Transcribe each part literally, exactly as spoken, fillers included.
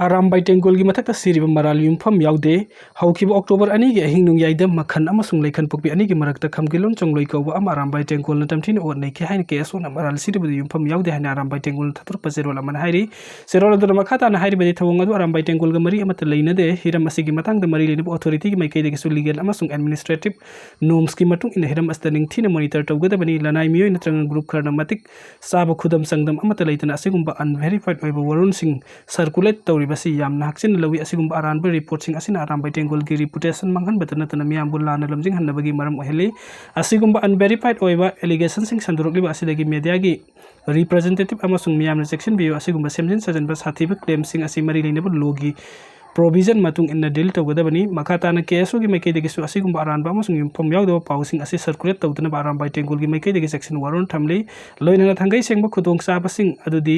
ꯑꯔꯥꯝꯕꯥꯏ ꯇꯦꯡꯒꯣꯜꯒꯤ ꯃꯊꯛꯇ ꯁꯤꯔꯤꯕ ꯃꯔꯥꯜ ꯌꯨꯝꯐꯝ ꯌꯥꯎꯗꯦ꯫ ꯍꯧꯈꯤꯕ ꯑꯣꯛꯇꯣꯕꯔ ꯑꯅꯤꯒꯤ ꯑꯍꯤꯡ ꯅꯣꯡꯌꯥꯏꯗ ꯃꯈꯟ ꯑꯃꯁꯨꯡ ꯂꯩꯈꯟꯄꯣꯛꯄꯤ ꯑꯅꯤꯒꯤ ꯃꯔꯛꯇ ꯈꯝꯒꯤꯂꯣꯟ ꯆꯣꯡꯂꯣꯏ ꯀꯧꯕ ꯑꯃ ꯑꯔꯥꯝꯕꯥꯏ ꯇꯦꯡꯒꯣꯜꯅ ꯇꯝꯊꯤꯅ ꯑꯣꯠ ꯅꯩꯈꯤ ꯍꯥꯏꯅ ꯀꯦ ꯑꯦꯁ ꯑꯣꯅ ꯃꯔꯥꯜ ꯁꯤꯔꯤꯕꯗꯨ ꯌꯨꯝꯐꯝ ꯌꯥꯎꯗꯦ ꯍꯥꯏꯅ ꯑꯔꯥꯝꯕꯥꯏ ꯇꯦꯡꯒꯣꯜꯅ ꯊꯥꯗꯣꯔꯛꯄ ꯆꯦꯔꯣꯜ ꯑꯃꯅ ꯍꯥꯏꯔꯤ꯫ ꯆꯦꯔꯣꯜ ꯑꯗꯨꯅ ꯃꯈꯥ ꯇꯥꯅ ꯍꯥꯏꯔꯤꯕꯗꯤ ꯊꯧꯑꯣꯡ ꯑꯗꯨ ꯑꯔꯥꯝꯕꯥꯏ ꯇꯦꯡꯒꯣꯜꯒ ꯃꯔꯤ ꯑꯃꯠꯇ ꯂꯩꯅꯗꯦ꯫ ꯍꯤꯔꯝ ꯑꯁꯤꯒꯤ ꯃꯇꯥꯡꯗ ꯃꯔꯤ ꯂꯩꯅꯕ ꯑꯣꯊꯣꯔꯤꯇꯤꯒꯤ ꯃꯥꯏꯀꯩꯗꯒꯤꯁꯨ ꯂꯤꯒꯦꯜ ꯑꯃꯁꯨꯡ ꯑꯦꯗꯃꯤꯅꯤꯁꯇ꯭ꯔꯦꯇꯤꯚ ꯅꯣꯝꯁꯀꯤ ꯃꯇꯨꯡ ꯏꯟꯅ ꯍꯤꯔꯝ ꯑꯁꯤꯗ ꯅꯤꯡꯊꯤꯅ ꯃꯣꯅꯤꯇꯔ ꯇꯧꯒꯗꯕꯅꯤ꯫ ꯂꯅꯥꯏ ꯃꯤꯑꯣꯏ ꯅꯠꯇ꯭ꯔꯒ ꯒ꯭ꯔꯨꯞ ꯈꯔꯅ ꯃꯇꯤꯛ ꯆꯥꯕ ꯈꯨꯗꯝ ꯆꯥꯡꯗꯝ ꯑꯃꯠꯇ ꯂꯩꯇꯅ ꯑꯁꯤꯒꯨꯝꯕ ꯑꯟꯚꯦꯔꯤꯐꯥꯏꯗ ꯑꯣꯏꯕ ꯋꯥꯔꯣꯜꯁꯤꯡ ꯁꯔꯀꯨꯂꯦꯠ ꯇꯧꯔꯤꯕ ꯑꯁꯤ ꯌꯥꯝꯅ ꯍꯛꯆꯤꯟꯅ ꯂꯧꯏ꯫ ꯑꯁꯤꯒꯨꯝꯕ ꯑꯔꯥꯟꯕ ꯔꯤꯄꯣꯔꯠꯁꯤꯡ ꯑꯁꯤꯅ ꯑꯔꯥꯝꯕꯥꯏ ꯇꯦꯡꯒꯣꯜꯒꯤ ꯔꯤꯄꯨꯇꯦꯁꯟ ꯃꯥꯡꯍꯟꯕꯇ ꯅꯠꯇꯅ ꯃꯤꯌꯥꯝꯕꯨ ꯂꯥꯟꯅ ꯂꯝꯖꯤꯡꯍꯟꯅꯕꯒꯤ ꯃꯔꯝ ꯑꯣꯏꯍꯜꯂꯤ꯫ ꯑꯁꯤꯒꯨꯝꯕ ꯑꯟꯚꯦꯔꯤꯐꯥꯏꯗ ꯑꯣꯏꯕ ꯑꯦꯂꯤꯒꯦꯁꯟꯁꯤꯡ ꯁꯟꯗꯣꯔꯛꯂꯤꯕ ꯑꯁꯤꯗꯒꯤ ꯃꯦꯗꯤꯌꯥꯒꯤ ꯔꯤꯄ꯭ꯔꯖꯦꯟꯇꯦꯇꯤꯚ ꯑꯃꯁꯨꯡ ꯃꯤꯌꯥꯝꯅ ꯆꯦꯛꯁꯤꯟꯕꯤꯌꯨ꯫ ꯑꯁꯤꯒꯨꯝꯕ ꯁꯦꯝꯖꯤꯟ ꯁꯥꯖꯤꯟꯕ ꯁꯥꯊꯤꯕ ꯀ꯭ꯂꯦꯝꯁꯤꯡ ꯑꯁꯤ ꯃꯔꯤ ꯂꯩꯅꯕ ꯂꯣꯒꯤ ꯄ꯭ꯔꯣꯚꯤꯖꯟ ꯃꯇꯨꯡ ꯏꯟꯅ ꯗꯤꯜ ꯇꯧꯒꯗꯕꯅꯤ꯫ ꯃꯈꯥ ꯇꯥꯅ ꯀꯦ ꯑꯦꯁ ꯑꯣꯒꯤ ꯃꯥꯏꯀꯩꯗꯒꯤꯁꯨ ꯑꯁꯤꯒꯨꯝꯕ ꯑꯔꯥꯟꯕ ꯑꯃꯁꯨꯡ ꯌꯨꯝꯐꯝ ꯌꯥꯎꯗꯕ ꯄꯥꯎꯁꯤꯡ ꯑꯁꯤ ꯁꯔꯀꯨꯂꯦꯠ ꯇꯧꯗꯅꯕ ꯑꯔꯥꯝꯕꯥꯏ ꯇꯦꯡꯒꯣꯜꯒꯤ ꯃꯥꯏꯀꯩꯗꯒꯤ ꯆꯦꯛꯁꯤꯟ ꯋꯥꯔꯣꯜ ꯊꯝꯂꯤ꯫ ꯂꯣꯏꯅꯅ ꯊꯥꯡꯒꯩ ꯁꯦꯡꯕ ꯈꯨꯗꯣꯡꯆꯥꯕꯁꯤꯡ ꯑꯗꯨꯗꯤ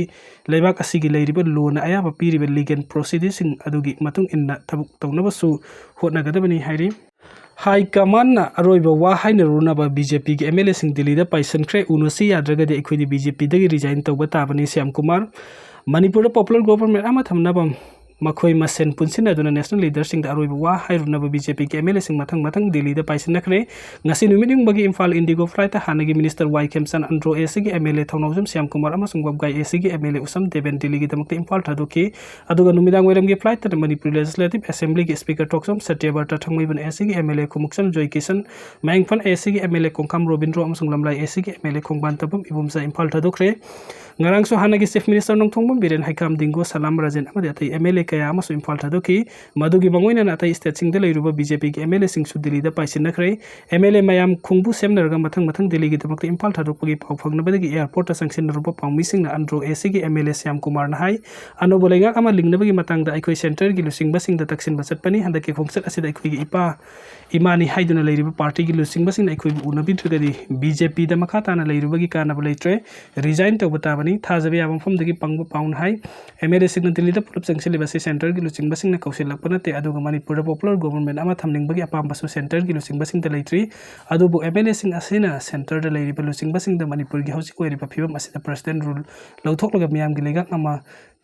ꯂꯩꯕꯥꯛ ꯑꯁꯤꯒꯤ ꯂꯩꯔꯤꯕ ꯂꯣꯅ ꯑꯌꯥꯕ ꯄꯤꯔꯤꯕ ꯂꯤꯒꯦꯜ ꯄ꯭ꯔꯣꯁꯤꯗꯤꯡꯁꯤꯡ ꯑꯗꯨꯒꯤ ꯃꯇꯨꯡ ꯏꯟꯅ ꯊꯕꯛ ꯇꯧꯅꯕꯁꯨ ꯍꯣꯠꯅꯒꯗꯕꯅꯤ ꯍꯥꯏꯔꯤ꯫ ꯍꯥꯏ ꯀꯃꯥꯟꯅ ꯑꯔꯣꯏꯕ ꯋꯥ ꯍꯥꯏꯅꯔꯨꯅꯕ ꯕꯤ ꯖꯦ ꯄꯤꯒꯤ ꯑꯦꯝ ꯑꯦꯜ ꯑꯦꯁꯤꯡ ꯗꯤꯜꯂꯤꯗ ꯄꯥꯏꯁꯤꯟꯈ꯭ꯔꯦ꯫ ꯎꯅꯁꯤ ꯌꯥꯗ꯭ꯔꯒꯗꯤ ꯑꯩꯈꯣꯏꯗꯤ ꯕꯤ ꯖꯦ ꯄꯤꯗꯒꯤ ꯔꯤꯖꯥꯏꯟ ꯇꯧꯕ ꯇꯥꯕꯅꯤ, ꯁ꯭ꯌꯥꯝ ꯀꯨꯃꯥꯔ꯫ ꯃꯅꯤꯄꯨꯔꯗ ꯄꯣꯄꯨꯂꯔ ꯒꯣꯚꯔꯟꯃꯦꯟꯠ ꯑꯃ ꯊꯝꯅꯕ ꯃꯈꯣꯏ ꯃꯁꯦꯟ ꯄꯨꯟꯁꯤꯟꯅꯗꯨꯅ ꯅꯦꯁꯅꯦꯜ ꯂꯤꯗꯔꯁꯤꯡꯗ ꯑꯔꯣꯏꯕ ꯋꯥ ꯍꯥꯏꯔꯨꯅꯕ ꯕꯤ ꯖꯦ ꯄꯤꯒꯤ ꯑꯦꯝ ꯑꯦꯜ ꯑꯦꯁꯤꯡ ꯃꯊꯪ ꯃꯊꯪ ꯗꯤꯜꯂꯤꯗ ꯄꯥꯏꯁꯤꯟꯅꯈ꯭ꯔꯦ꯫ ꯉꯁꯤ ꯅꯨꯃꯤꯠ ꯌꯨꯡꯕꯒꯤ ꯏꯝꯐꯥꯜ ꯏꯟꯗꯤꯒꯣ ꯐ꯭ꯂꯥꯏꯠꯇ ꯍꯥꯟꯅꯒꯤ ꯃꯤꯅꯤꯁꯇꯔ ꯋꯥꯏ ꯈꯦꯝꯆꯥꯟ, ꯑꯟꯗ꯭ꯔꯣ ꯑꯦ ꯁꯤꯒꯤ M L A Thounaojam Shyam Kumar ꯑꯃꯁꯨꯡ ꯋꯥꯕꯒꯥꯏ ꯑꯦ ꯁꯤꯒꯤ M L A Usham Deben ꯗꯤꯜꯂꯤꯒꯤꯗꯃꯛꯇ ꯏꯝꯐꯥꯜ ꯊꯥꯗꯣꯛꯈꯤ꯫ ꯑꯗꯨꯒ ꯅꯨꯃꯤꯗꯥꯡ ꯋꯥꯏꯔꯝꯒꯤ ꯐ꯭ꯂꯥꯏꯠꯇꯅ ꯃꯅꯤꯄꯨꯔ ꯂꯦꯖꯤꯁꯂꯦꯇꯤꯚ ꯑꯦꯁꯦꯝꯕ꯭ꯂꯤꯒꯤ ꯁ꯭ꯄꯤꯀꯔ ꯊꯣꯛꯆꯣꯝ ꯁꯇ꯭ꯌꯕ꯭ꯔꯇ, ꯊꯥꯡꯃꯩꯕꯟ ꯑꯦ ꯁꯤꯒꯤ M L A Khumukcham Joykishan, Mayangphan A ꯁꯤꯒꯤ M L A Kongkham Robindro ꯑꯃꯁꯨꯡ ꯂꯝꯂꯥꯏ ꯑꯦ ꯁꯤꯒꯤ ꯑꯦꯝ ꯑꯦꯜ ꯑꯦ ꯈꯣꯡꯕꯥꯟ ꯇꯝꯐꯝ ꯏꯕꯣꯝꯆꯥ ꯏꯝꯐꯥꯜ ꯊꯥꯗꯣꯛꯈ꯭ꯔꯦ꯫ ꯉꯔꯥꯡꯁꯨ ꯍꯥꯟꯅꯒꯤ ꯆꯤꯐ ꯃꯤꯅꯤꯁꯇꯔ ꯅꯣꯡꯊꯣꯝꯕꯝ ꯕꯤꯔꯦꯟ, ꯍꯩꯀꯥꯝ ꯗꯤꯡꯒꯣ, ꯁꯂꯥꯝ ꯔꯥꯖꯦꯟ ꯑꯃꯗꯤ ꯑꯇꯩ ꯑꯦꯝ ꯑꯦꯜ ꯑꯦ ꯀꯌꯥ ꯑꯃꯁꯨ ꯏꯝꯐꯥꯜ ꯊꯥꯗꯣꯛꯈꯤ꯫ ꯃꯗꯨꯒꯤ ꯃꯥꯡꯑꯣꯏꯅꯅ ꯑꯇꯩ ꯁ꯭ꯇꯦꯠꯁꯤꯡꯗ ꯂꯩꯔꯤꯕ ꯕꯤ ꯖꯦ ꯄꯤꯒꯤ ꯑꯦꯝ ꯑꯦꯜ ꯑꯦꯁꯤꯡꯁꯨ ꯗꯤꯜꯂꯤꯗ ꯄꯥꯏꯁꯤꯟꯅꯈ꯭ꯔꯦ꯫ ꯑꯦꯝ ꯑꯦꯜ ꯑꯦ ꯃꯌꯥꯝ ꯈꯣꯡꯕꯨ ꯁꯦꯝꯅꯔꯒ ꯃꯊꯪ ꯃꯊꯪ ꯗꯤꯜꯂꯤꯒꯤꯗꯃꯛꯇ ꯏꯝꯐꯥꯜ ꯊꯥꯗꯣꯛꯄꯒꯤ ꯄꯥꯎ ꯐꯪꯅꯕꯗꯒꯤ ꯑꯦꯌꯥꯔꯄꯣꯔꯠꯇ ꯆꯪꯁꯤꯟꯅꯔꯨꯕ ꯄꯥꯎꯃꯤꯁꯤꯡꯅ ꯑꯟꯗ꯭ꯔꯣ ꯑꯦ ꯁꯤꯒꯤ ꯑꯦꯝ ꯑꯦꯜ ꯑꯦ ꯁ꯭ꯌꯥꯝ ꯀꯨꯃꯥꯔꯅ ꯍꯥꯏ, ꯑꯅꯧꯕ ꯂꯩꯉꯥꯛ ꯑꯃ ꯂꯤꯡꯅꯕꯒꯤ ꯃꯇꯥꯡꯗ ꯑꯩꯈꯣꯏ ꯁꯦꯟꯇꯔꯒꯤ ꯂꯨꯆꯤꯡꯕꯁꯤꯡꯗ ꯇꯛꯁꯤꯟꯕ ꯆꯠꯄꯅꯤ꯫ ꯍꯟꯗꯛꯀꯤ ꯈꯣꯡꯆꯠ ꯑꯁꯤꯗ ꯑꯩꯈꯣꯏꯒꯤ ꯏꯄꯥ ꯏꯃꯥꯅꯤ ꯍꯥꯏꯗꯨꯅ ꯂꯩꯔꯤꯕ ꯄꯥꯔꯇꯤꯒꯤ ꯂꯨꯆꯤꯡꯕꯁꯤꯡꯅ ꯑꯩꯈꯣꯏꯕꯨ ꯎꯅꯕꯤꯗ꯭ꯔꯒꯗꯤ ꯕꯤ ꯖꯦ ꯄꯤꯗ ꯃꯈꯥ ꯇꯥꯅ ꯂꯩꯔꯨꯕꯒꯤ ꯀꯥꯟꯅꯕ ꯂꯩꯇ꯭ꯔꯦ꯫ ꯔꯤꯖꯥꯏꯟ ꯇꯧꯕ ꯇꯥꯕꯅꯤ꯫ ꯊꯥꯖꯕ ꯌꯥꯕ ꯃꯐꯝꯗꯒꯤ ꯄꯪꯕ ꯄꯥꯎꯅ ꯍꯥꯏ꯫ ꯑꯦꯝ ꯑꯦꯜ ꯑꯦꯁꯤꯡꯅ ꯗꯤꯜꯂꯤꯗ ꯄꯨꯂꯞ ꯆꯪꯁꯤꯜꯂꯤꯕ ꯑꯁꯤ ꯁꯦꯟꯇꯔꯒꯤ ꯂꯨꯆꯤꯡꯕꯁꯤꯡꯅ ꯀꯧꯁꯤꯜꯂꯛꯄ ꯅꯠꯇꯦ, ꯑꯗꯨꯒ ꯃꯅꯤꯄꯨꯔꯗ ꯄꯣꯄꯨꯂꯔ ꯒꯣꯚꯔꯟꯃꯦꯟꯠ ꯑꯃ ꯊꯝꯅꯤꯡꯕꯒꯤ ꯑꯄꯥꯝꯕꯁꯨ ꯁꯦꯟꯇꯔꯒꯤ ꯂꯨꯆꯤꯡꯕꯁꯤꯡꯗ ꯂꯩꯇ꯭ꯔꯤ꯫ ꯑꯗꯨꯕꯨ ꯑꯦꯝ ꯑꯦꯜ ꯑꯦꯁꯤꯡ ꯑꯁꯤꯅ ꯁꯦꯟꯇꯔꯗ ꯂꯩꯔꯤꯕ ꯂꯨꯆꯤꯡꯕꯁꯤꯡꯗ ꯃꯅꯤꯄꯨꯔꯒꯤ ꯍꯧꯖꯤꯛ ꯑꯣꯏꯔꯤꯕ ꯐꯤꯕꯝ ꯑꯁꯤꯗ ꯄ꯭ꯔꯁꯤꯗꯦꯟꯠ ꯔꯨꯜ ꯂꯧꯊꯣꯛꯂꯒ ꯃꯤꯌꯥꯝꯒꯤ ꯂꯩꯉꯥꯛ ꯑꯃ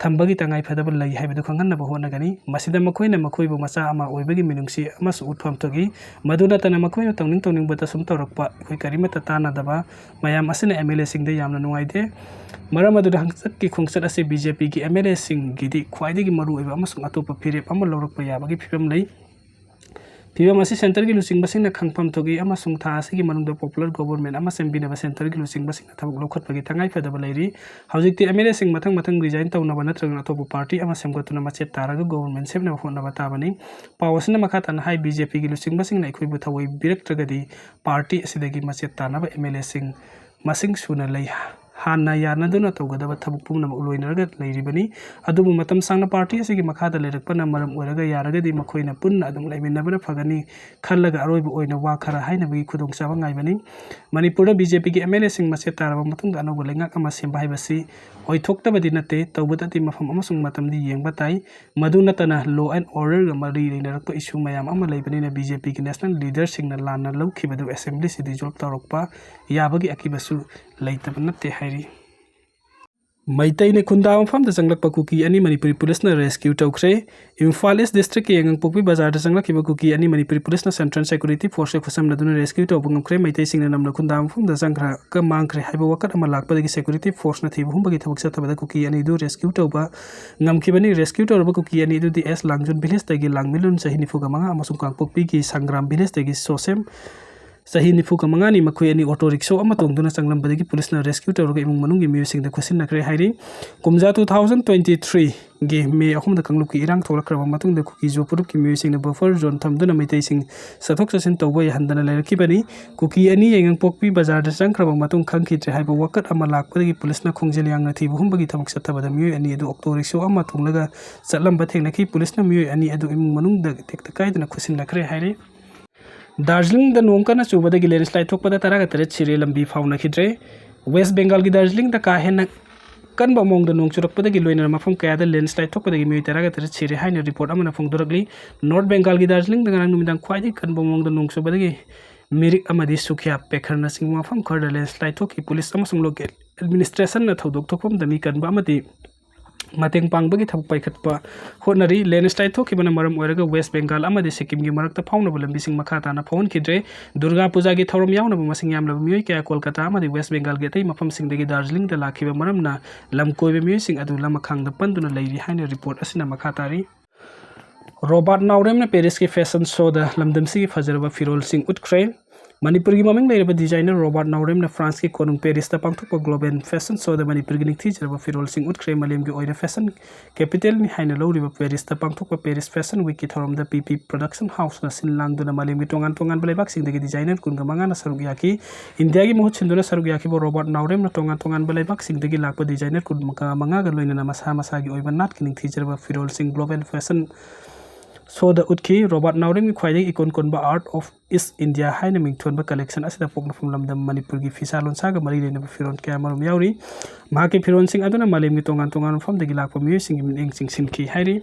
ꯊꯝꯕꯒꯤ ꯇꯉꯥꯏ ꯐꯗꯕ ꯂꯩ ꯍꯥꯏꯕꯗꯨ ꯈꯪꯍꯟꯅꯕ ꯍꯣꯠꯅꯒꯅꯤ꯫ ꯃꯁꯤꯗ ꯃꯈꯣꯏꯅ ꯃꯈꯣꯏꯕꯨ ꯃꯆꯥ ꯑꯃ ꯑꯣꯏꯕꯒꯤ ꯃꯤꯅꯨꯡꯁꯤ ꯑꯃꯁꯨ ꯎꯠꯐꯝ ꯊꯣꯛꯏ꯫ ꯃꯗꯨ ꯅꯠꯇꯅ ꯃꯈꯣꯏꯅ ꯇꯧꯅꯤꯡ ꯇꯧꯅꯤꯡꯕꯗ ꯁꯨꯝ ꯇꯧꯔꯛꯄ, ꯑꯩꯈꯣꯏ ꯀꯔꯤꯃꯠꯇ ꯇꯥꯟꯅꯗꯕ ꯃꯌꯥꯝ ꯑꯁꯤꯅ ꯑꯦꯝ ꯑꯦꯜ ꯑꯦꯁꯤꯡꯗ ꯌꯥꯝꯅ ꯅꯨꯡꯉꯥꯏꯇꯦ꯫ ꯃꯔꯝ ꯑꯗꯨꯅ ꯍꯟꯗꯛꯀꯤ ꯈꯣꯡꯆꯠ ꯑꯁꯤ ꯕꯤ ꯖꯦ ꯄꯤꯒꯤ ꯑꯦꯝ ꯑꯦꯜ ꯑꯦꯁꯤꯡꯒꯤꯗꯤ ꯈ꯭ꯋꯥꯏꯗꯒꯤ ꯃꯔꯨꯑꯣꯏꯕ ꯑꯃꯁꯨꯡ ꯑꯇꯣꯞꯄ ꯐꯤꯔꯦꯞ ꯑꯃ ꯂꯧꯔꯛꯄ ꯌꯥꯕꯒꯤ ꯐꯤꯕꯝ ꯂꯩ꯫ ꯐꯤꯕꯝ ꯑꯁꯤ ꯁꯦꯟꯇꯔꯒꯤ ꯂꯨꯆꯤꯡꯕꯁꯤꯡꯅ ꯈꯪꯐꯝ ꯊꯣꯛꯏ ꯑꯃꯁꯨꯡ ꯊꯥ ꯑꯁꯤꯒꯤ ꯃꯅꯨꯡꯗ ꯄꯣꯄꯨꯂꯔ ꯒꯣꯕꯔꯃꯦꯟ ꯑꯃ ꯁꯦꯝꯕꯤꯅꯕ ꯁꯦꯟꯇꯔꯒꯤ ꯂꯨꯆꯤꯡꯕꯁꯤꯡꯅ ꯊꯕꯛ ꯂꯧꯈꯠꯄꯒꯤ ꯇꯉꯥꯏ ꯐꯗꯕ ꯂꯩꯔꯤ꯫ ꯍꯧꯖꯤꯛꯇꯤ ꯑꯦꯝ ꯑꯦꯜ ꯑꯦꯁꯤꯡ ꯃꯊꯪ ꯃꯊꯪ ꯔꯤꯖꯥꯏꯟ ꯇꯧꯅꯕ ꯅꯠꯇ꯭ꯔꯒꯅ ꯑꯇꯣꯞꯄ ꯄꯥꯔꯇꯤ ꯑꯃ ꯁꯦꯝꯒꯠꯇꯨꯅ ꯃꯆꯦꯠ ꯇꯥꯔꯒ ꯒꯣꯕꯔꯃꯦꯟ ꯁꯦꯝꯅꯕ ꯍꯣꯠꯅꯕ ꯇꯥꯕꯅꯤ꯫ ꯄꯥꯎ ꯑꯁꯤꯅ ꯃꯈꯥ ꯇꯥꯅ ꯍꯥꯏ, ꯕꯤ ꯖꯦ ꯄꯤꯒꯤ ꯂꯨꯆꯤꯡꯕꯁꯤꯡꯅ ꯑꯩꯈꯣꯏꯕꯨ ꯊꯑꯣꯏ ꯄꯤꯔꯛꯇ꯭ꯔꯒꯗꯤ ꯄꯥꯔꯇꯤ ꯑꯁꯤꯗꯒꯤ ꯃꯆꯦꯠ ꯇꯥꯅꯕ ꯑꯦꯝ ꯑꯦꯜ ꯑꯦꯁꯤꯡ ꯃꯁꯤꯡ ꯁꯨꯅ ꯂꯩ꯫ ꯍꯥꯟꯅ ꯌꯥꯅꯗꯨꯅ ꯇꯧꯒꯗꯕ ꯊꯕꯛ ꯄꯨꯝꯅꯃꯛ ꯂꯣꯏꯅꯔꯒ ꯂꯩꯔꯤꯕꯅꯤ꯫ ꯑꯗꯨꯕꯨ ꯃꯇꯝ ꯁꯥꯡꯅ ꯄꯥꯔꯇꯤ ꯑꯁꯤꯒꯤ ꯃꯈꯥꯗ ꯂꯩꯔꯛꯄꯅ ꯃꯔꯝ ꯑꯣꯏꯔꯒ ꯌꯥꯔꯒꯗꯤ ꯃꯈꯣꯏꯅ ꯄꯨꯟꯅ ꯑꯗꯨꯝ ꯂꯩꯃꯤꯟꯅꯕꯅ ꯐꯒꯅꯤ ꯈꯜꯂꯒ ꯑꯔꯣꯏꯕ ꯑꯣꯏꯅ ꯋꯥ ꯈꯔ ꯍꯥꯏꯅꯕꯒꯤ ꯈꯨꯗꯣꯡꯆꯥꯕ ꯉꯥꯏꯕꯅꯤ꯫ ꯃꯅꯤꯄꯨꯔꯗ ꯕꯤ ꯖꯦ ꯄꯤꯒꯤ ꯑꯦꯝ ꯑꯦꯜ ꯑꯦꯁꯤꯡ ꯃꯆꯦꯠ ꯇꯥꯔꯕ ꯃꯇꯨꯡꯗ ꯑꯅꯧꯕ ꯂꯩꯉꯥꯛ ꯑꯃ ꯁꯦꯝꯕ ꯍꯥꯏꯕꯁꯤ ꯑꯣꯏꯊꯣꯛꯇꯕꯗꯤ ꯅꯠꯇꯦ, ꯇꯧꯕꯇꯗꯤ ꯃꯐꯝ ꯑꯃꯁꯨꯡ ꯃꯇꯝꯗꯤ ꯌꯦꯡꯕ ꯇꯥꯏ꯫ ꯃꯗꯨ ꯅꯠꯇꯅ law and orderꯒ ꯃꯔꯤ ꯂꯩꯅꯔꯛꯄ issue ꯃꯌꯥꯝ ꯑꯃ ꯂꯩꯕꯅꯤꯅ ꯕꯤ ꯖꯦ ꯄꯤꯒꯤ national leaderꯁꯤꯡꯅ ꯂꯥꯟꯅ ꯂꯧꯈꯤꯕꯗꯨ assemblyꯁꯤ dissolve ꯇꯧꯔꯛꯄ ꯌꯥꯕꯒꯤ ꯑꯀꯤꯕꯁꯨ ꯂꯩꯇꯕ ꯅꯠꯇꯦ ꯍꯥꯏꯔꯤ꯫ ꯃꯩꯇꯩꯅ ꯈꯨꯟꯗꯥ ꯃꯐꯝꯗ ꯆꯪꯂꯛꯄ ꯀꯨꯀꯤ ꯑꯅꯤ ꯃꯅꯤꯄꯨꯔꯤ ꯄꯨꯂꯤꯁꯅ rescue ꯇꯧꯈ꯭ꯔꯦ꯫ ꯏꯝꯐꯥꯜ ꯏꯁ ꯗꯤꯁꯇ꯭ꯔꯤꯛꯀꯤ ꯌꯥꯏꯉꯪꯄꯣꯛꯄꯤ ꯕꯖꯥꯔꯗ ꯆꯪꯂꯛꯈꯤꯕ ꯀꯨꯀꯤ ꯑꯅꯤ ꯃꯅꯤꯄꯨꯔꯤ ꯄꯨꯂꯤꯁꯅ central security forceꯀ ꯈꯨꯠꯁꯝꯅꯗꯨꯅ rescue ꯇꯧꯕ ꯉꯝꯈ꯭ꯔꯦ꯫ ꯃꯩꯇꯩꯁꯤꯡꯅ ꯅꯝꯅ ꯈꯨꯟꯗꯥ ꯃꯐꯝꯗ ꯆꯪꯈ꯭ꯔꯒ ꯃꯥꯡꯈ꯭ꯔꯦ ꯍꯥꯏꯕ ꯋꯥꯀꯠ ꯑꯃ ꯂꯥꯛꯄꯗꯒꯤ security forceꯅ ꯊꯤꯕ ꯍꯨꯝꯕꯒꯤ ꯊꯕꯛ ꯆꯠꯊꯕꯗ ꯀꯨꯀꯤ ꯑꯅꯤꯗꯨ rescue ꯇꯧꯕ ꯉꯝꯈꯤꯕꯅꯤ꯫ Rescue ꯇꯧꯔꯕ ꯀꯨꯀꯤ ꯑꯅꯤ ꯑꯗꯨꯗꯤ ꯑꯦꯁ ꯂꯥꯡꯖꯨꯟ villageꯇꯒꯤ ꯂꯥꯡꯃꯤꯂꯨꯟ ꯆꯍꯤ ꯅꯤꯐꯨꯒ ꯃꯉꯥ ꯑꯃꯁꯨꯡ ꯀꯥꯡꯄꯣꯛꯄꯤꯒꯤ ꯁꯪꯒ꯭ꯔꯥꯝ villageꯇꯒꯤ ꯁꯣꯁꯦꯝ ꯆꯍꯤ ꯅꯤꯐꯨꯒ ꯃꯉꯥꯅꯤ꯫ ꯃꯈꯣꯏ ꯑꯅꯤ auto rickshaw ꯑꯃ ꯇꯣꯡꯗꯨꯅ ꯆꯪꯂꯝꯕꯗꯒꯤ ꯄꯨꯂꯤꯁꯅ rescue ꯇꯧꯔꯒ ꯏꯃꯨꯡ ꯃꯅꯨꯡꯒꯤ ꯃꯤꯑꯣꯏꯁꯤꯡꯗ ꯈꯨꯠꯁꯤꯟꯅꯈ꯭ꯔꯦ ꯍꯥꯏꯔꯤ꯫ ꯀꯨꯝꯖꯥ two thousand twenty threeꯒꯤ May ꯑꯍꯨꯝꯗ ꯀꯥꯡꯂꯨꯞꯀꯤ ꯏꯔꯥꯡ ꯊꯣꯛꯂꯛꯈ꯭ꯔꯕ ꯃꯇꯨꯡꯗ ꯀꯨꯀꯤ ꯖꯨ ꯐꯨꯔꯨꯞꯀꯤ ꯃꯤꯑꯣꯏꯁꯤꯡꯅ buffer zone ꯊꯝꯗꯨꯅ ꯃꯩꯇꯩꯁꯤꯡ ꯆꯠꯊꯣꯛ ꯆꯠꯁꯤꯟ ꯇꯧꯕ ꯌꯥꯍꯟꯗꯅ ꯂꯩꯔꯛꯈꯤꯕꯅꯤ꯫ ꯀꯨꯀꯤ ꯑꯅꯤ ꯌꯥꯏꯉꯪꯄꯣꯛꯄꯤ ꯕꯖꯥꯔꯗ ꯆꯪꯈ꯭ꯔꯕ ꯃꯇꯨꯡ ꯈꯪꯈꯤꯗ꯭ꯔꯦ ꯍꯥꯏꯕ ꯋꯥꯀꯠ ꯑꯃ ꯂꯥꯛꯄꯗꯒꯤ ꯄꯨꯂꯤꯁꯅ ꯈꯣꯡꯖꯦꯜ ꯌꯥꯡꯅ ꯊꯤꯕ ꯍꯨꯝꯕꯒꯤ ꯊꯕꯛ ꯆꯠꯊꯕꯗ ꯃꯤꯑꯣꯏ ꯑꯅꯤ ꯑꯗꯨ auto rickshaw ꯑꯃ ꯇꯣꯡꯂꯒ ꯆꯠꯂꯝꯕ ꯊꯦꯡꯅꯈꯤ꯫ ꯄꯨꯂꯤꯁꯅ ꯃꯤꯑꯣꯏ ꯑꯅꯤ ꯑꯗꯨ ꯏꯃꯨꯡ ꯃꯅꯨꯡꯗ ꯇꯦꯛꯇ ꯀꯥꯏꯗꯅ ꯈꯨꯠꯁꯤꯟꯅꯈ꯭ꯔꯦ ꯍꯥꯏꯔꯤ꯫ ꯗꯥꯔꯖꯤꯂꯤꯡꯗ ꯅꯣꯡ ꯀꯟꯅ ꯆꯨꯕꯗꯒꯤ landslide ꯊꯣꯛꯄꯗ ꯇꯔꯥꯒ ꯇꯔꯦꯠ ꯁꯤꯔꯦ, ꯂꯝꯕꯤ ꯐꯥꯎꯅꯈꯤꯗ꯭ꯔꯦ꯫ ꯋꯦꯁ ꯕꯦꯡꯒꯥꯜꯒꯤ ꯗꯥꯔꯖꯤꯂꯤꯡꯗ ꯀꯥ ꯍꯦꯟꯅ ꯀꯟꯕ ꯃꯑꯣꯡꯗ ꯅꯣꯡ ꯆꯨꯔꯛꯄꯗꯒꯤ ꯂꯣꯏꯅꯅ ꯃꯐꯝ ꯀꯌꯥꯗ landslide ꯊꯣꯛꯄꯗꯒꯤ ꯃꯤꯑꯣꯏ ꯇꯔꯥꯒ ꯇꯔꯦꯠ ꯁꯤꯔꯦ ꯍꯥꯏꯅ report ꯑꯃꯅ ꯐꯣꯡꯗꯣꯔꯛꯂꯤ꯫ ꯅꯣꯔꯠ ꯕꯦꯡꯒꯥꯜꯒꯤ ꯗꯥꯔꯖꯤꯂꯤꯡꯗ ꯉꯔꯥꯡ ꯅꯨꯃꯤꯗꯥꯡ ꯈ꯭ꯋꯥꯏꯗꯒꯤ ꯀꯟꯕ ꯃꯑꯣꯡꯗ ꯅꯣꯡ ꯆꯨꯕꯗꯒꯤ ꯃꯤꯔꯤꯛ ꯑꯃꯗꯤ ꯁꯨꯈꯤꯌꯥ ꯄꯦꯈꯔꯅꯆꯤꯡꯕ ꯃꯐꯝ ꯈꯔꯗ landslide ꯊꯣꯛꯈꯤ꯫ ꯄꯨꯂꯤꯁ ꯑꯃꯁꯨꯡ local administrationꯅ ꯊꯧꯗꯣꯛ ꯊꯣꯛꯐꯝꯗ ꯃꯤ ꯀꯟꯕ ꯑꯃꯗꯤ ꯃꯇꯦꯡ ꯄꯥꯡꯕꯒꯤ ꯊꯕꯛ ꯄꯥꯏꯈꯠꯄ ꯍꯣꯠꯅꯔꯤ꯫ ꯂꯦꯟꯁ꯭ꯂꯥꯏꯠ ꯊꯣꯛꯈꯤꯕꯅ ꯃꯔꯝ ꯑꯣꯏꯔꯒ ꯋꯦꯁ ꯕꯦꯡꯒꯥꯜ ꯑꯃꯗꯤ ꯁꯤꯛꯀꯤꯝꯒꯤ ꯃꯔꯛꯇ ꯐꯥꯎꯅꯕ ꯂꯝꯕꯤꯁꯤꯡ ꯃꯈꯥ ꯇꯥꯅ ꯐꯥꯎꯍꯟꯈꯤꯗ꯭ꯔꯦ꯫ ꯗꯨꯔꯒꯥ ꯄꯨꯖꯥꯒꯤ ꯊꯧꯔꯝ ꯌꯥꯎꯅꯕ ꯃꯁꯤꯡ ꯌꯥꯝꯂꯕ ꯃꯤꯑꯣꯏ ꯀꯌꯥ ꯀꯣꯜꯀꯇꯥ ꯑꯃꯗꯤ ꯋꯦꯁ ꯕꯦꯡꯒꯥꯜꯒꯤ ꯑꯇꯩ ꯃꯐꯝꯁꯤꯡꯗꯒꯤ ꯗꯥꯔꯖꯤꯂꯤꯡꯗ ꯂꯥꯛꯈꯤꯕ ꯃꯔꯝꯅ ꯂꯝ ꯀꯣꯏꯕ ꯃꯤꯑꯣꯏꯁꯤꯡ ꯑꯗꯨ ꯂꯃꯈꯥꯡꯗ ꯄꯟꯗꯨꯅ ꯂꯩꯔꯤ ꯍꯥꯏꯅ ꯔꯤꯄꯣꯔꯠ ꯑꯁꯤꯅ ꯃꯈꯥ ꯇꯥꯔꯤ꯫ ꯔꯣꯕꯥꯔꯠ ꯅꯥꯎꯔꯦꯝꯅ ꯄꯦꯔꯤꯁꯀꯤ ꯐꯦꯁꯟ ꯁꯣꯗ ꯂꯝꯗꯝꯁꯤꯒꯤ ꯐꯖꯔꯕ ꯐꯤꯔꯣꯜꯁꯤꯡ ꯎꯠꯈ꯭ꯔꯦ꯫ ꯃꯅꯤꯄꯨꯔꯒꯤ ꯃꯃꯤꯡ ꯂꯩꯔꯕ ꯗꯤꯖꯥꯏꯅꯔ ꯔꯣꯕꯥꯔꯠ ꯅꯥꯎꯔꯦꯝꯅ ꯐ꯭ꯔꯥꯟꯁꯀꯤ ꯀꯣꯅꯨꯡ ꯄꯦꯔꯤꯁꯇ ꯄꯥꯡꯊꯣꯛꯄ ꯒ꯭ꯂꯣꯕꯦꯜ ꯐꯦꯁꯟ ꯁꯣꯗ ꯃꯅꯤꯄꯨꯔꯒꯤ ꯅꯤꯡꯊꯤꯖꯔꯕ ꯐꯤꯔꯣꯜꯁꯤꯡ ꯎꯠꯈ꯭ꯔꯦ꯫ ꯃꯥꯂꯦꯝꯒꯤ ꯑꯣꯏꯅ ꯐꯦꯁꯟ ꯀꯦꯄꯤꯇꯦꯜꯅꯤ ꯍꯥꯏꯅ ꯂꯧꯔꯤꯕ ꯄꯦꯔꯤꯁꯇ ꯄꯥꯡꯊꯣꯛꯄ ꯄꯦꯔꯤꯁ ꯐꯦꯁꯟ ꯋꯤꯛꯀꯤ ꯊꯧꯔꯝꯗ ꯄꯤ ꯄꯤ ꯄ꯭ꯔꯗꯛꯁꯟ ꯍꯥꯎꯁꯅ ꯁꯤꯟ ꯂꯥꯡꯗꯨꯅ ꯃꯥꯂꯦꯝꯒꯤ ꯇꯣꯉꯥꯟ ꯇꯣꯉꯥꯟꯕ ꯂꯩꯕꯥꯛꯁꯤꯡꯗꯒꯤ ꯗꯤꯖꯥꯏꯅꯔ ꯀꯨꯟꯒ ꯃꯉꯥꯅ ꯁꯔꯨꯛ ꯌꯥꯈꯤ꯫ ꯏꯟꯗꯤꯌꯥꯒꯤ ꯃꯍꯨꯠ ꯁꯤꯟꯗꯨꯅ ꯁꯔꯨꯛ ꯌꯥꯈꯤꯕ ꯔꯣꯕꯥꯔꯠ ꯅꯥꯎꯔꯦꯝꯅ ꯇꯣꯉꯥꯟ ꯇꯣꯉꯥꯟꯕ ꯂꯩꯕꯥꯛꯁꯤꯡꯗꯒꯤ ꯂꯥꯛꯄ ꯗꯤꯖꯥꯏꯅꯔ ꯀꯨꯟꯒ ꯃꯉꯥꯒ ꯂꯣꯏꯅꯅ ꯃꯁꯥ ꯃꯁꯥꯒꯤ ꯑꯣꯏꯕ ꯅꯥꯠꯀꯤ ꯅꯤꯡꯊꯤꯖꯔꯕ ꯐꯤꯔꯣꯜꯁꯤꯡ ꯒ꯭ꯂꯣꯕꯦꯜ ꯐꯦꯁꯟ ꯁꯣꯗ ꯎꯠꯈꯤ꯫ ꯔꯣꯕꯥꯔꯠ ꯅꯥꯎꯔꯦꯝꯒꯤ ꯈ꯭ꯋꯥꯏꯗꯒꯤ ꯏꯀꯣꯟ ꯀꯣꯟꯕ ꯑꯥꯔꯠ ꯑꯣꯐ ꯏꯁ ꯏꯟꯗꯤꯌꯥ ꯍꯥꯏꯅ ꯃꯤꯡꯊꯣꯟꯕ ꯀꯂꯦꯛꯁꯟ ꯑꯁꯤꯗ ꯄꯣꯛꯅꯐꯝ ꯂꯝꯗꯝ ꯃꯅꯤꯄꯨꯔꯒꯤ ꯐꯤꯁꯥ ꯂꯣꯟꯁꯥꯒ ꯃꯔꯤ ꯂꯩꯅꯕ ꯐꯤꯔꯣꯜ ꯀꯌꯥꯃꯔꯨꯝ ꯌꯥꯎꯔꯤ꯫ ꯃꯍꯥꯛꯀꯤ ꯐꯤꯔꯣꯜꯁꯤꯡ ꯑꯗꯨꯅ ꯃꯥꯂꯦꯝꯒꯤ ꯇꯣꯉꯥꯟ ꯇꯣꯉꯥꯟꯕ ꯃꯐꯝꯗꯒꯤ ꯂꯥꯛꯄ ꯃꯤꯑꯣꯏꯁꯤꯡꯒꯤ ꯃꯤꯠꯌꯦꯡ ꯆꯤꯡꯁꯤꯟꯈꯤ ꯍꯥꯏꯔꯤ꯫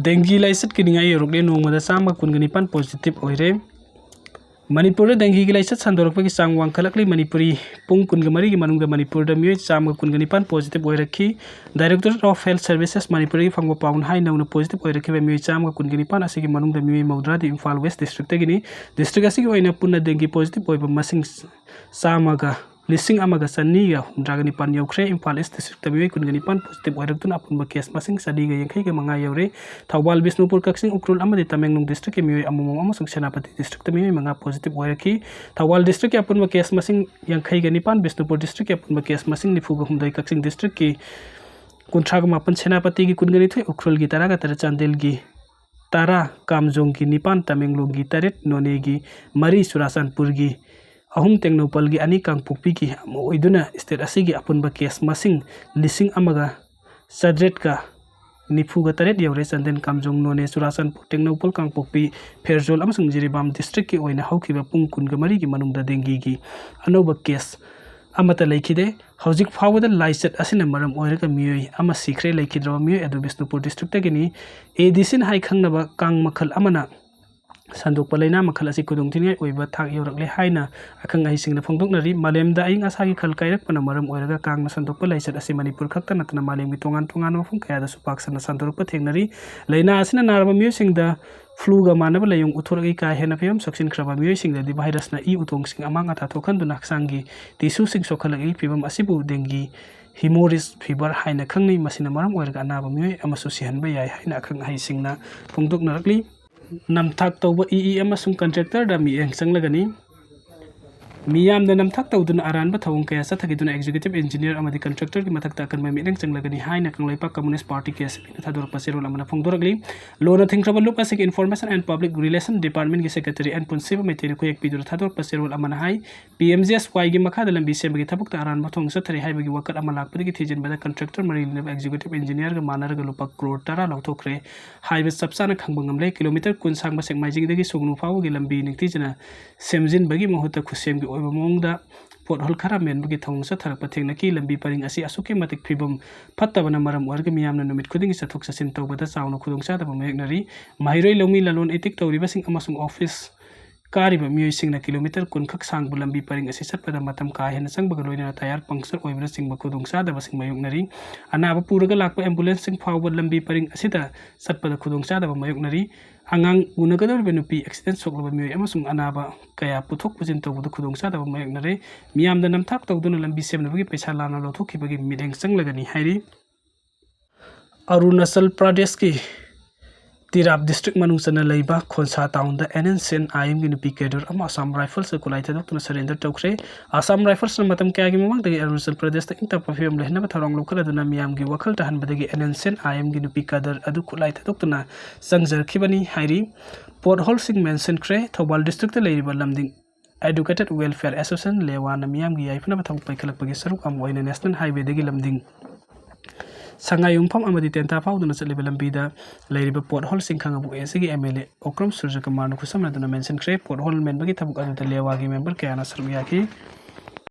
ꯗꯦꯡꯒꯤ ꯂꯥꯏꯆꯠꯀꯤ ꯅꯤꯡꯉꯥꯏ ꯌꯧꯔꯛꯂꯦ, ꯅꯣꯡꯃꯗ ꯆꯥꯝꯃ ꯀꯨꯟꯒ ꯅꯤꯄꯥꯟ ꯄꯣꯖꯤꯇꯤꯚ ꯑꯣꯏꯔꯦ꯫ ꯃꯅꯤꯄꯨꯔꯗ ꯗꯦꯡꯒꯤꯒꯤ ꯂꯥꯏꯆꯠ ꯁꯟꯗꯣꯔꯛꯄꯒꯤ ꯆꯥꯡ ꯋꯥꯡꯈꯠꯂꯛꯂꯤ꯫ ꯃꯅꯤꯄꯨꯔꯤ ꯄꯨꯡ ꯀꯨꯟꯒ ꯃꯔꯤꯒꯤ ꯃꯅꯨꯡꯗ ꯃꯅꯤꯄꯨꯔꯗ ꯃꯤꯑꯣꯏ ꯆꯥꯝꯃꯒ ꯀꯨꯟꯒ ꯅꯤꯄꯥꯟ ꯄꯣꯖꯤꯇꯤꯚ ꯑꯣꯏꯔꯛꯈꯤ꯫ Directorate of Health Services ꯃꯅꯤꯄꯨꯔꯗꯒꯤ ꯐꯪꯕ ꯄꯥꯎꯅ ꯍꯥꯏ, ꯅꯧꯅ ꯄꯣꯖꯤꯇꯤꯚ ꯑꯣꯏꯔꯛꯈꯤꯕ ꯃꯤꯑꯣꯏ ꯆꯥꯝꯃꯒ ꯀꯨꯟꯒ ꯅꯤꯄꯥꯟ ꯑꯁꯤꯒꯤ ꯃꯅꯨꯡꯗ ꯃꯤꯑꯣꯏ ꯃꯧꯗ꯭ꯔꯥꯗꯤ ꯏꯝꯐꯥꯜ ꯋꯦꯁ ꯗꯤꯁꯇ꯭ꯔꯤꯛꯇꯒꯤꯅꯤ꯫ ꯗꯤꯁꯇ꯭ꯔꯤꯛ ꯑꯁꯤꯒꯤ ꯑꯣꯏꯅ ꯄꯨꯟꯅ ꯗꯦꯡꯒꯤ ꯄꯣꯖꯤꯇꯤꯚ ꯑꯣꯏꯕ ꯃꯁꯤꯡ ꯆꯥꯝꯃꯒ ꯂꯤꯁꯤꯡ ꯑꯃꯒ ꯆꯅꯤꯒ ꯍꯨꯝꯗ꯭ꯔꯥꯒ ꯅꯤꯄꯥꯟ ꯌꯧꯈ꯭ꯔꯦ꯫ ꯏꯝꯐꯥꯜ ꯏꯁ ꯗꯤꯁꯇ꯭ꯔꯤꯛꯇ ꯃꯤꯑꯣꯏ ꯀꯨꯟꯒ ꯅꯤꯄꯥꯟ ꯄꯣꯖꯤꯇꯤꯚ ꯑꯣꯏꯔꯛꯇꯨꯅ ꯑꯄꯨꯟꯕ ꯀꯦꯁ ꯃꯁꯤꯡ ꯆꯅꯤꯒ ꯌꯥꯡꯈꯩꯒ ꯃꯉꯥ ꯌꯧꯔꯦ꯫ ꯊꯧꯕꯥꯜ, ꯕꯤꯁꯅꯨꯄꯨꯔ, ꯀꯛꯆꯤꯡ, ꯎꯈ꯭ꯔꯨꯜ ꯑꯃꯗꯤ ꯇꯃꯦꯡꯂꯣꯡ ꯗꯤꯁꯇ꯭ꯔꯤꯛꯀꯤ ꯃꯤꯑꯣꯏ ꯑꯃꯃꯝ ꯑꯃꯁꯨꯡ ꯁꯦꯅꯥꯄꯇꯤ ꯗꯤꯁꯇ꯭ꯔꯤꯛꯇ ꯃꯤꯑꯣꯏ ꯃꯉꯥ ꯄꯣꯖꯤꯇꯤꯚ ꯑꯣꯏꯔꯛꯈꯤ꯫ ꯊꯧꯕꯥꯜ ꯗꯤꯁꯇ꯭ꯔꯤꯛꯀꯤ ꯑꯄꯨꯟꯕ ꯀꯦꯁ ꯃꯁꯤꯡ ꯌꯥꯡꯈꯩꯒ ꯅꯤꯄꯥꯟ, ꯕꯤꯁꯅꯨꯄꯨꯔ ꯗꯤꯁꯇ꯭ꯔꯤꯛꯀꯤ ꯑꯄꯨꯟꯕ ꯀꯦꯁ ꯃꯁꯤꯡ ꯅꯤꯐꯨꯒ ꯍꯨꯝꯗꯣꯏ, ꯀꯛꯆꯤꯡ ꯗꯤꯁꯇ꯭ꯔꯤꯛꯀꯤ ꯀꯨꯟꯊ꯭ꯔꯥꯒ ꯃꯥꯄꯟ, ꯁꯦꯅꯥꯄꯇꯤꯒꯤ ꯀꯨꯟꯒ ꯅꯤꯊꯣꯏ, ꯎꯈ꯭ꯔꯨꯜꯒꯤ ꯇꯔꯥꯒ ꯇꯔꯦꯠ, ꯆꯥꯟꯗꯦꯜꯒꯤ ꯇꯔꯥ, ꯀꯥꯝꯖꯣꯡꯒꯤ ꯅꯤꯄꯥꯟ, ꯇꯃꯦꯡꯂꯣꯡꯒꯤ ꯇꯔꯦꯠ, ꯅꯣꯅꯦꯒꯤ ꯃꯔꯤ, ꯆꯨꯔꯥꯆꯥꯟꯄꯨꯔꯒꯤ ꯑꯍꯨꯝ, ꯇꯦꯡꯅꯧꯄꯜꯒꯤ ꯑꯅꯤ, ꯀꯥꯡꯄꯣꯛꯄꯤꯒꯤ ꯑꯃ ꯑꯣꯏꯗꯨꯅ ꯁ꯭ꯇꯦꯠ ꯑꯁꯤꯒꯤ ꯑꯄꯨꯟꯕ ꯀꯦꯁ ꯃꯁꯤꯡ ꯂꯤꯁꯤꯡ ꯑꯃꯒ ꯆꯥꯇ꯭ꯔꯦꯠꯀ ꯅꯤꯐꯨꯒ ꯇꯔꯦꯠ ꯌꯧꯔꯦ꯫ ꯆꯥꯟꯗꯦꯜ, ꯀꯥꯝꯖꯣꯡ, ꯅꯣꯅꯦ, ꯆꯨꯔꯥꯆꯥꯟꯄꯨꯔ, ꯇꯦꯡꯅꯧꯄꯜ, ꯀꯥꯡꯄꯣꯛꯄꯤ, ꯐꯦꯔꯖꯣꯜ ꯑꯃꯁꯨꯡ ꯖꯤꯔꯤꯕꯥꯝ ꯗꯤꯁꯇ꯭ꯔꯤꯛꯀꯤ ꯑꯣꯏꯅ ꯍꯧꯈꯤꯕ ꯄꯨꯡ ꯀꯨꯟꯒ ꯃꯔꯤꯒꯤ ꯃꯅꯨꯡꯗ ꯗꯦꯡꯒꯤꯒꯤ ꯑꯅꯧꯕ ꯀꯦꯁ ꯑꯃꯠꯇ ꯂꯩꯈꯤꯗꯦ꯫ ꯍꯧꯖꯤꯛ ꯐꯥꯎꯕꯗ ꯂꯥꯏꯆꯠ ꯑꯁꯤꯅ ꯃꯔꯝ ꯑꯣꯏꯔꯒ ꯃꯤꯑꯣꯏ ꯑꯃ ꯁꯤꯈ꯭ꯔꯦ꯫ ꯂꯩꯈꯤꯗ꯭ꯔꯕ ꯃꯤꯑꯣꯏ ꯑꯗꯨ ꯕꯤꯁꯅꯨꯄꯨꯔ ꯗꯤꯁꯇ꯭ꯔꯤꯛꯇꯒꯤꯅꯤ꯫ ꯑꯦꯗꯤꯁꯤꯟ ꯍꯥꯏ ꯈꯪꯅꯕ ꯀꯥꯡ ꯃꯈꯜ ꯑꯃꯅ ꯁꯟꯗꯣꯛꯄ ꯂꯥꯏꯅꯥ ꯃꯈꯜ ꯑꯁꯤ ꯈꯨꯗꯣꯡꯊꯤꯅꯤꯡꯉꯥꯏ ꯑꯣꯏꯕ ꯊꯥꯛ ꯌꯧꯔꯛꯂꯦ ꯍꯥꯏꯅ ꯑꯈꯪ ꯑꯍꯩꯁꯤꯡꯅ ꯐꯣꯡꯗꯣꯛꯅꯔꯤ꯫ ꯃꯥꯂꯦꯝꯗ ꯑꯏꯪ ꯑꯁꯥꯒꯤ ꯈꯜ ꯀꯥꯏꯔꯛꯄꯅ ꯃꯔꯝ ꯑꯣꯏꯔꯒ ꯀꯥꯡꯅ ꯁꯟꯗꯣꯛꯄ ꯂꯥꯏꯆꯠ ꯑꯁꯤ ꯃꯅꯤꯄꯨꯔ ꯈꯛꯇ ꯅꯠꯇꯅ ꯃꯥꯂꯦꯝꯒꯤ ꯇꯣꯉꯥꯟ ꯇꯣꯉꯥꯟꯕ ꯃꯐꯝ ꯀꯌꯥꯗꯁꯨ ꯄꯥꯛ ꯁꯟꯅ ꯁꯟꯗꯣꯔꯛꯄ ꯊꯦꯡꯅꯔꯤ꯫ ꯂꯥꯏꯅꯥ ꯑꯁꯤꯅ ꯅꯥꯔꯕ ꯃꯤꯑꯣꯏꯁꯤꯡꯗ flu ꯒ ꯃꯥꯟꯅꯕ ꯂꯥꯏꯑꯣꯡ ꯎꯠꯊꯣꯔꯛꯏ꯫ ꯀꯥ ꯍꯦꯟꯅ ꯐꯤꯕꯝ ꯁꯣꯛꯆꯤꯟꯈ꯭ꯔꯕ ꯃꯤꯑꯣꯏꯁꯤꯡꯗꯗꯤ virus ꯅ ꯏ ꯎꯇꯣꯡꯁꯤꯡ ꯑꯃꯥꯡ ꯑꯇꯥ ꯊꯣꯛꯍꯟꯗꯨꯅ ꯍꯛꯆꯥꯡꯒꯤ tissue ꯁꯤꯡ ꯁꯣꯛꯍꯜꯂꯛꯏ꯫ ꯐꯤꯕꯝ ꯑꯁꯤꯕꯨ dengue hemorrhage fever ꯍꯥꯏꯅ ꯈꯪꯅꯩ꯫ ꯃꯁꯤꯅ ꯃꯔꯝ ꯑꯣꯏꯔꯒ ꯑꯅꯥꯕ ꯃꯤꯑꯣꯏ ꯑꯃꯁꯨ ꯁꯤꯍꯟꯕ ꯌꯥꯏ ꯍꯥꯏꯅ ꯑꯈꯪ ꯑꯍꯩꯁꯤꯡꯅ ꯐꯣꯡꯗꯣꯛꯅꯔꯛꯂꯤ꯫ ꯅꯝꯊꯥꯛ ꯇꯧꯕ ꯏ ꯏ ꯑꯃꯁꯨꯡ contractor ꯗ ꯃꯤꯠꯌꯦꯡ ꯆꯪꯂꯒꯅꯤ꯫ ꯃꯤꯌꯥꯝꯅ ꯅꯝꯊꯥꯛ ꯇꯧꯗꯨꯅ ꯑꯔꯥꯟꯕ ꯊꯧꯑꯣꯡ ꯀꯌꯥ ꯆꯠꯊꯈꯤꯗꯨꯅ executive engineer ꯑꯃꯗꯤ contractor ꯒꯤ ꯃꯊꯛꯇ ꯑꯀꯟꯕ ꯃꯤꯠꯌꯦꯡ ꯆꯪꯂꯒꯅꯤ ꯍꯥꯏꯅ Kangleipak Communist Party, K S P ꯅ ꯊꯥꯗꯣꯔꯛꯄ ꯆꯦꯔꯣꯜ ꯑꯃꯅ ꯐꯣꯡꯗꯣꯔꯛꯂꯤ꯫ ꯂꯣꯟꯅ ꯊꯤꯡꯈ꯭ꯔꯕ ꯂꯨꯞ ꯑꯁꯤꯒꯤ Information and Public Relation Department ꯀꯤ secretary N ꯄꯨꯟꯁꯤꯕ ꯃꯩꯇꯩꯅ ꯈꯨꯌꯦꯛ ꯄꯤꯗꯨꯅ ꯊꯥꯗꯣꯔꯛꯄ ꯆꯦꯔꯣꯜ ꯑꯃꯅ ꯍꯥꯏ, P M G S Y ꯒꯤ ꯃꯈꯥꯗ ꯂꯝꯕꯤ ꯁꯦꯝꯕꯒꯤ ꯊꯕꯛꯇ ꯑꯔꯥꯟꯕ ꯊꯧꯑꯣꯡ ꯆꯠꯊꯔꯤ ꯍꯥꯏꯕꯒꯤ ꯋꯥꯀꯠ ꯑꯃ ꯂꯥꯛꯄꯗꯒꯤ ꯊꯤꯖꯤꯟꯕꯗ contractor ꯃꯔꯤ ꯂꯩꯅꯕ executive engineer ꯒ ꯃꯥꯟꯅꯔꯒ ꯂꯨꯄꯥ crore ꯇꯔꯥ ꯂꯧꯊꯣꯛꯈ꯭ꯔꯦ ꯍꯥꯏꯕ ꯆꯞ ꯆꯥꯅ ꯈꯪꯕ ꯉꯝꯂꯦ꯫ Kilometre ꯀꯨꯟ ꯁꯥꯡꯕ ꯁꯦꯛꯃꯥꯏꯖꯤꯡꯗꯒꯤ ꯁꯨꯒꯅꯨ ꯐꯥꯎꯕꯒꯤ ꯂꯝꯕꯤ ꯅꯤꯡꯊꯤꯖꯅ ꯁꯦꯝꯖꯤꯟꯕꯒꯤ ꯃꯍꯨꯠꯇ ꯈꯨꯠꯁꯦꯝꯒꯤ ꯑꯣꯏꯕ ꯃꯑꯣꯡꯗ pothole ꯈꯔ ꯃꯦꯟꯕꯒꯤ ꯊꯧꯑꯣꯡ ꯆꯠꯊꯔꯛꯄ ꯊꯦꯡꯅꯈꯤ꯫ ꯂꯝꯕꯤ ꯄꯔꯤꯡ ꯑꯁꯤ ꯑꯁꯨꯛꯀꯤ ꯃꯇꯤꯛ ꯐꯤꯕꯝ ꯐꯠꯇꯕꯅ ꯃꯔꯝ ꯑꯣꯏꯔꯒ ꯃꯤꯌꯥꯝꯅ ꯅꯨꯃꯤꯠ ꯈꯨꯗꯤꯡꯒꯤ ꯆꯠꯊꯣꯛ ꯆꯠꯁꯤꯟ ꯇꯧꯕꯗ ꯆꯥꯎꯅ ꯈꯨꯗꯣꯡꯆꯥꯗꯕ ꯃꯥꯌꯣꯛꯅꯔꯤ꯫ ꯃꯍꯩꯔꯣꯏ, ꯂꯧꯃꯤ, ꯂꯂꯣꯟ ꯏꯇꯤꯛ ꯇꯧꯔꯤꯕꯁꯤꯡ ꯑꯃꯁꯨꯡ office ꯀꯥꯔꯤꯕ ꯃꯤꯑꯣꯏꯁꯤꯡꯅ kilometre ꯀꯨꯟ ꯈꯛ ꯁꯥꯡꯕ ꯂꯝꯕꯤ ꯄꯔꯤꯡ ꯑꯁꯤ ꯆꯠꯄꯗ ꯃꯇꯝ ꯀꯥ ꯍꯦꯟꯅ ꯆꯪꯕꯒ ꯂꯣꯏꯅꯅ tyre puncture ꯑꯣꯏꯕꯅꯆꯤꯡꯕ ꯈꯨꯗꯣꯡꯆꯥꯗꯕꯁꯤꯡ ꯃꯥꯌꯣꯛꯅꯔꯤ꯫ ꯑꯅꯥꯕ ꯄꯨꯔꯒ ꯂꯥꯛꯄ ambulance ꯁꯤꯡ ꯐꯥꯎꯕ ꯂꯝꯕꯤ ꯄꯔꯤꯡ ꯑꯁꯤꯗ ꯆꯠꯄꯗ ꯈꯨꯗꯣꯡꯆꯥꯗꯕ ꯃꯥꯌꯣꯛꯅꯔꯤ꯫ ꯑꯉꯥꯡ ꯎꯅꯒꯗꯧꯔꯤꯕ ꯅꯨꯄꯤ, accident ꯁꯣꯛꯂꯕ ꯃꯤꯑꯣꯏ ꯑꯃꯁꯨꯡ ꯑꯅꯥꯕ ꯀꯌꯥ ꯄꯨꯊꯣꯛ ꯄꯨꯁꯤꯟ ꯇꯧꯕꯗ ꯈꯨꯗꯣꯡꯆꯥꯗꯕ ꯃꯥꯌꯣꯛꯅꯔꯦ꯫ ꯃꯤꯌꯥꯝꯗ ꯅꯝꯊꯥꯛ ꯇꯧꯗꯨꯅ ꯂꯝꯕꯤ ꯁꯦꯝꯅꯕꯒꯤ ꯄꯩꯁꯥ ꯂꯥꯟꯅ ꯂꯧꯊꯣꯛꯈꯤꯕꯒꯤ ꯃꯤꯠꯌꯦꯡ ꯆꯪꯂꯒꯅꯤ ꯍꯥꯏꯔꯤ꯫ ꯑꯔꯨꯅꯥꯆꯜ ꯄ꯭ꯔꯗꯦꯁꯀꯤ ꯇꯤꯔꯥꯞ district ꯃꯅꯨꯡ ꯆꯟꯅ ꯂꯩꯕ ꯈꯣꯟꯁꯥ town the N S C N I M ꯒꯤ ꯅꯨꯄꯤ cadre ꯑꯃ Assam Rifles ꯀ ꯈꯨꯠꯂꯥꯏ ꯊꯥꯗꯣꯛꯇꯨꯅ surrender ꯇꯧꯈ꯭ꯔꯦ꯫ Assam Rifles ꯅ ꯃꯇꯝ ꯀꯌꯥꯒꯤ ꯃꯃꯥꯡꯗꯒꯤ ꯑꯔꯨꯅꯥꯆꯜ ꯄ꯭ꯔꯗꯦꯁꯇ ꯏꯪ ꯇꯞꯄ ꯐꯤꯕꯝ ꯂꯩꯍꯟꯅꯕ ꯊꯧꯔꯥꯡ ꯂꯧꯈꯠꯂꯗꯨꯅ ꯃꯤꯌꯥꯝꯒꯤ ꯋꯥꯈꯜ ꯇꯥꯍꯟꯕꯗꯒꯤ N S C N I M ꯒꯤ ꯅꯨꯄꯤ cadre ꯑꯗꯨ ꯈꯨꯠꯂꯥꯏ ꯊꯥꯗꯣꯛꯇꯨꯅ ꯆꯪꯖꯔꯛꯈꯤꯕꯅꯤ ꯍꯥꯏꯔꯤ꯫ Pothole ꯁꯤꯡ ꯃꯦꯟꯁꯤꯟꯈ꯭ꯔꯦ꯫ ꯊꯧꯕꯥꯜ district ꯇ ꯂꯩꯔꯤꯕ ꯂꯝꯗꯤꯡ Educated Welfare Association, ꯂꯦꯋꯥꯅ ꯃꯤꯌꯥꯝꯒꯤ ꯌꯥꯏꯐꯅꯕ ꯊꯕꯛ ꯄꯥꯏꯈꯠꯂꯛꯄꯒꯤ ꯁꯔꯨꯛ ꯑꯃ ꯑꯣꯏꯅ national highway ꯗꯒꯤ ꯂꯝꯗꯤꯡ ꯁꯉꯥꯏꯌꯨꯝꯐꯝ ꯑꯃꯗꯤ ꯇꯦꯟꯊꯥ ꯐꯥꯎꯗꯨꯅ ꯆꯠꯂꯤꯕ ꯂꯝꯕꯤꯗ ꯂꯩꯔꯤꯕ pothole ꯁꯤꯡ ꯈꯥꯉꯕꯣꯛ A C ꯒꯤ M L A Okram ꯁꯨꯔꯖꯀꯨꯃꯥꯔꯅ ꯈꯨꯠꯁꯝꯅꯗꯨꯅ ꯃꯦꯟꯁꯤꯟꯈ꯭ꯔꯦ꯫ Pothole ꯃꯦꯟꯕꯒꯤ ꯊꯕꯛ ꯑꯗꯨꯗ ꯂꯦꯋꯥꯒꯤ member ꯀꯌꯥꯅ ꯁꯔꯨꯛ ꯌꯥꯈꯤ꯫